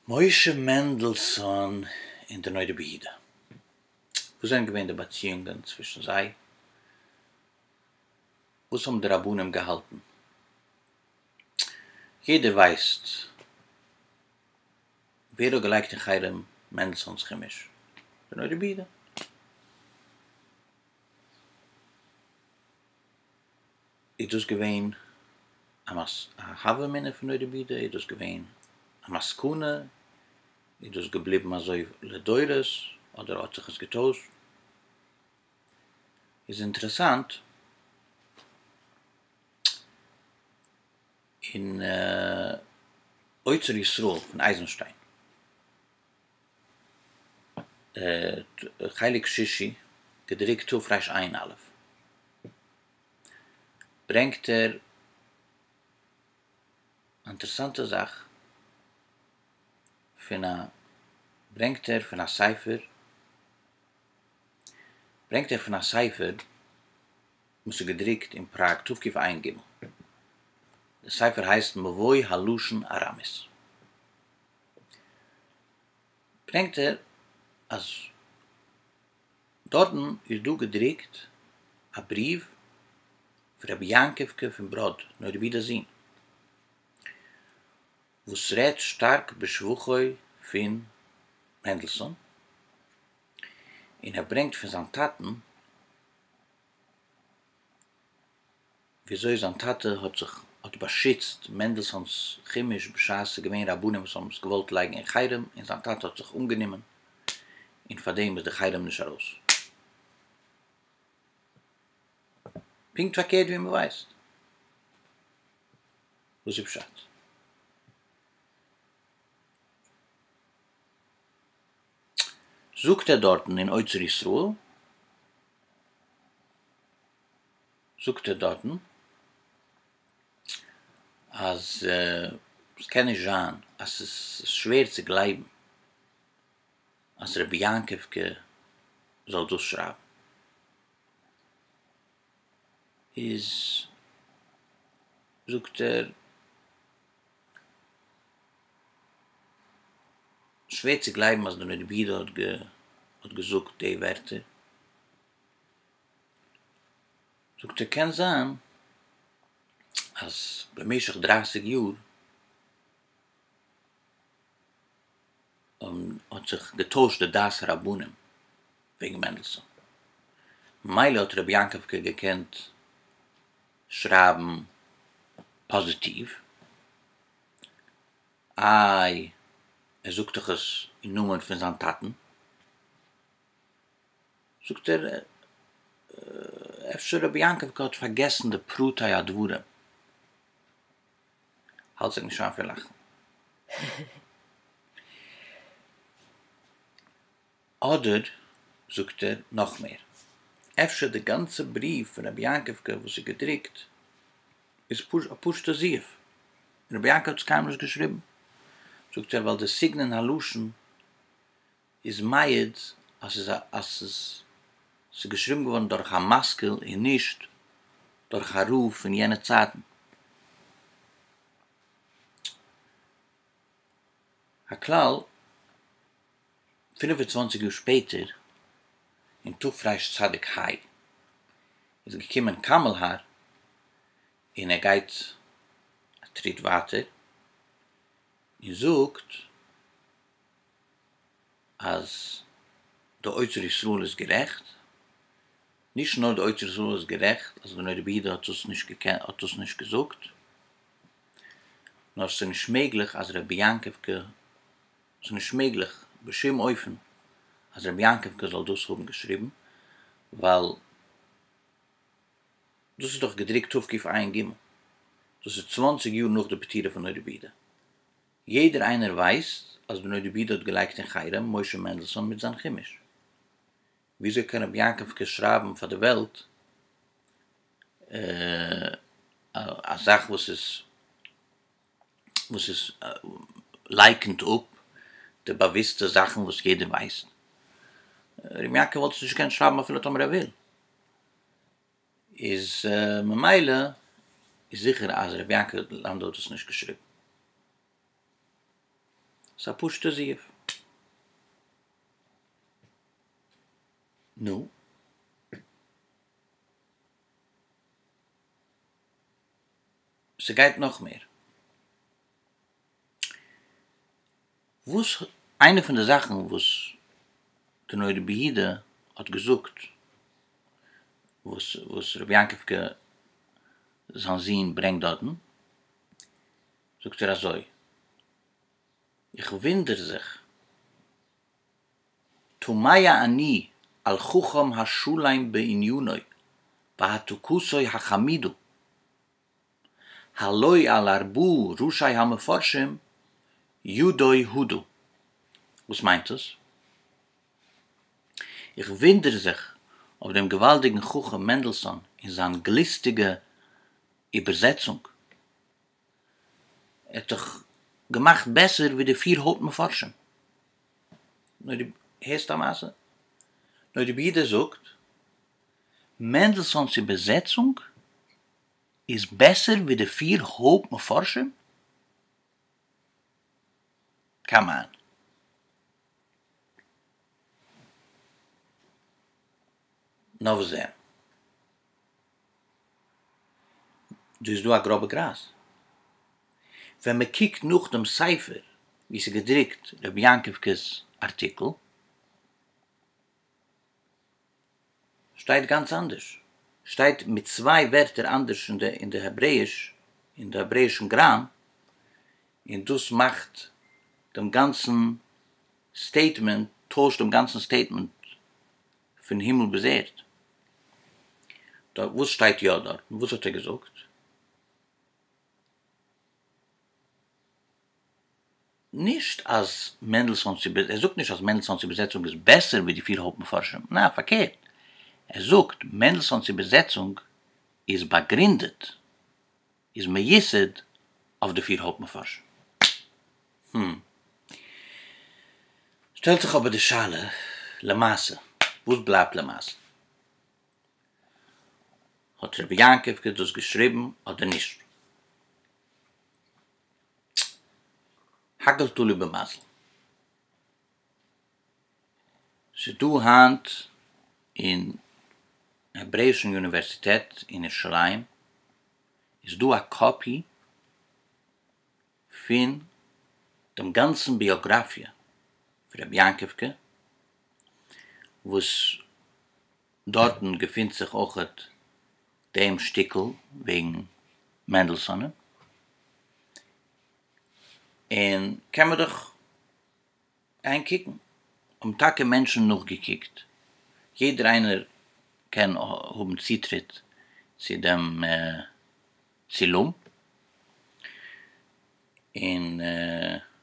משה מענדלסאן און דער נודע ביהודה. וואס זענען געווען די באציאונגען צווישן זיי? וואס האבן די רבנים געהאלטן? יעדער ווייסט ווער האט געלייגט אין חרם מענדלסאן'ס חומש? דער נודע ביהודה. איז דאס געווען א הוה אמינא פון נודע ביהודה? איז דאס געווען א מסקנא? איז דאס געבליבן אזוי לדורות אדער האט זיך עס געטוישט? איז אינטערעסאנט אין אוצר ישראל פון אייזנשטיין חלק שישי געדרוקט תרע"א ברענגט ער א אינטערעסאנטע זאך פון א ברענגט ער פון א ספר ברענגט ער פון א ספר וואס איז געדרוקט אין פראג תקע"ג, די ספר הייסט מבוא הלשון ארמית, ברענגט ער אז דארטן איז דא געדרוקט א בריוו פון רבי יעקב'קע פון בראד, נודע ביהודה'ס זון, וואס רעדט שטארק בשבחו פון מענדלסאן, און ער ברענגט פון זיין טאטן וויאזוי זיין טאטע האט זיך האט באשיצט מענדלסאן'ס חומש בשעת ס'איז געווען רבנים וואס האבן עס געוואלט לייגן אין חרם און זיין טאטע האט זיך אנגענומען און פאר דעם איז די חרם נישט ארויס. פונקט פארקערט ווי מ'ווייסט. וואס איז פשט? זאגט ער דארטן אין אוצר ישראל, זאגט ער דארטן אז ס'קען נישט זיין אז ס'איז שווער צו גלייבן אז רבי יעקב'קע זאל דאס שרייבן, איז זאגט ער שווער צו גלייבן אז דער נודע ביהודה האט געזאגט די ווערטער. זאגט ער קען זיין אז במשך דרייסיג יאר האט זיך געטוישט די דעת הרבנים וועגן מענדלסאן, ממילא האט רבי יעקב'קע געקענט שרייבן פאזיטיוו, איי ער זאגט דאך עס אין נאמען פון זיין טאטן. זאגט ער, אפשר רבי יעקב'קע האט פארגעסן די פרטי הדברים. האלט זיך נישט איין פון לאכן. אדער זאגט ער נאך מער, אפשר די גאנצע בריוו פון רבי יעקב'קע וואס איז געדרוקט איז א פשוטע זיוף, רבי יעקב האט עס קיינמאל נישט געשריבן. זאגט ער ווייל די סגנון הלשון איז מעיד אז ס'איז א אז ס'איז ס'איז געשריבן געווארן דורך א משכיל און נישט דורך א רב פון יענע צייטן. הכלל, 25 יאר שפעטער, אין תרצ"ה, איז געקומען קאמעלהאר און ער גייט א טריט ווייטער און זאגט אז די אוצר ישראל איז גערעכט, נישט נאר די אוצר ישראל איז גערעכט אז די נודע ביהודה האט דאס נישט געקענט האט דאס נישט געזאגט, נאר ס'איז נישט מעגליך אז רבי יעקב'קע, ס'איז נישט מעגליך בשום אופן אז רבי יעקב'קע זאל דאס האבן געשריבן, ווייל דאס איז דאך געדרוקט תקע"ג, דאס איז צוואנציג יאר נאך די פטירה פון נודע ביהודה. יעדער איינער ווייסט אז די נודע ביהודה האט געלייגט אין חרם משה מענדלסאן מיט זיין חומש. וויאזוי קען רבי יעקב'קע שרייבן פאר די וועלט א זאך וואס איז וואס איז לייקענט אפ די באוויסטע זאכן וואס יעדער ווייסט? רבי יעקב וואלט עס נישט געקענט שרייבן אפילו טאמער ער וויל. איז ממילא איז זיכער אז רבי יעקב לאנדא האט עס נישט געשריבן. ס'איז א פשוט'ע זיוף. נו? ס'גייט נאך מער. וואס איינע פון די זאכן וואס די נודע ביהודה האט געזאגט וואס וואס רבי יעקב'קע זיין זון ברענגט דארטן, זאגט ער אזוי, איך וואונדער זיך, תמה אני על חכם השלם בענינו והעתקתו החמודה, הלא על ארבעה ראשי המפרשים ידו הדה. וואס מיינט עס? איך וואונדער זיך אויף דעם געוואלדיגן חכם מענדלסאן און זיין גליסטיגע איבערזעצונג. ער האט דאך געמאכט בעסער ווי די פיר הויפט מפרשים. נו דו הערסט א מעשה? נודע ביהודה זאגט, מענדלסאן'ס איבערזעצונג איז בעסער ווי די פיר הויפט מפרשים? קאם אן. נאר וואס דען? דא איז דא א גראבע גרייז. ווען מען קוקט נאך דעם ספר וואו ס'איז געדרוקט רבי יעקב'קעס ארטיקל, שטייט גאנץ אנדערש, שטייט מיט צוויי ווערטער אנדערש אין די אין די העברעיש, אין די העברעישן גראם, און דאס מאכט דעם גאנצן סטעיטמענט, טוישט דעם גאנצן סטעיטמענט פון הימל ביז ערד. דארט וואס שטייט יא דארטן? וואס האט ער געזאגט? נישט אז מענדלסאן'ס איבער, ער זאגט נישט אז מענדלסאן'ס איבערזעצונג איז בעסער ווי די פיר הויפט מפרשים, ניין פארקערט, ער זאגט מענדלסאן'ס איבערזעצונג איז באגרינדעט, איז מיוסד אויף די פיר הויפט מפרשים. הממ. שטעלט זיך אבער די שאלה, למעשה, וואס בלייבט למעשה? האט רבי יעקב'קע דאס געשריבן אדער נישט? הכל תלוי במזל. ס'איז דא היינט אין העברעישן אוניווערסיטעט אין ירושלים איז דא א קאפי פון דעם גאנצן ביאגראפיע פון רבי יעקב'קע וואס דארטן געפינט זיך אויכעט דעם שטיקל וועגן מענדלסאנען, און קען מען דאך גיין קוקן, האבן טאקע מענטשן נאכגעקוקט, יעדער איינער קען האבן צוטריט צו דעם צילום, און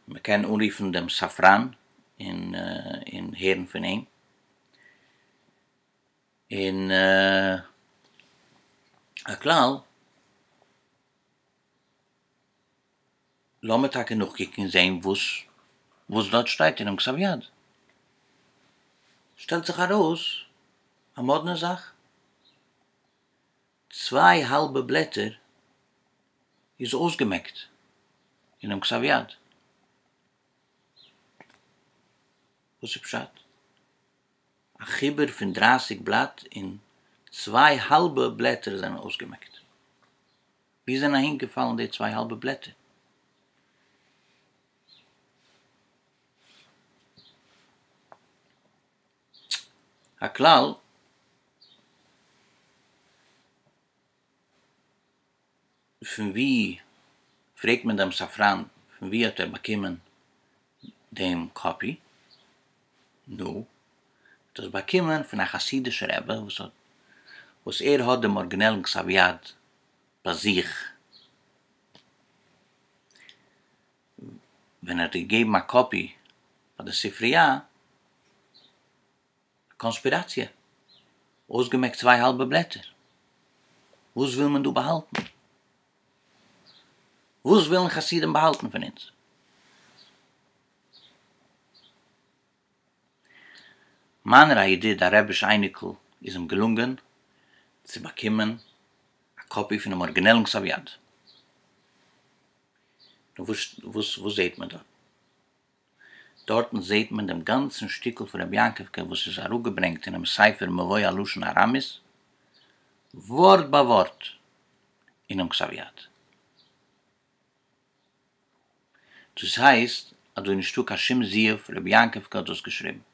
מען קען אנרופן דעם ספרן און הערן פון אים. און הכלל, לאמיר טאקע נאכקוקן און זען וואס וואס דארט שטייט אינעם כתב יד. שטעלט זיך ארויס א מאדנע זאך, צוויי האלבע בלעטער איז אויסגעמעקט אינעם כתב יד. וואס איז פשט? א חיבור פון דרייסיג בלאט און צוויי האלבע בלעטער זענען אויסגעמעקט. ווי זענען אהין געפאלן די צוויי האלבע בלעטער? הכלל, פון ווי, פרעגט מען דעם ספרן, פון ווי האט ער באקומען דעם קאפי? נו, האט עס באקומען פון א חסידישע רבי וואס האט וואס ער האט דעם ארגינעלן כתב יד ביי זיך, ווען ער האט געגעבן א קאפי פאר די ספריה, א קאנספיראציע, אויסגעמעקט צוויי האלבע בלעטער, וואס וויל מען דא באהאלטן? וואס ווילן חסידים באהאלטן פון אונז? מיינער א ידיד א רביש אייניקל איז אים געלונגען צו באקומען א קאפי פונעם ארגינעלן כתב יד. נו וואס וואס וואס זעהט מען דארט? דארטן זעהט מען דעם גאנצן שטיקל פון רבי יעקב'קע וואס איז אראפגעברענגט אינעם ספר מבוא הלשון ארמית, ווארט ביי ווארט אינעם כתב יד. דאס הייסט אז דא איז נישטא קיין שום זיוף, רבי יעקב'קע האט דאס געשריבן.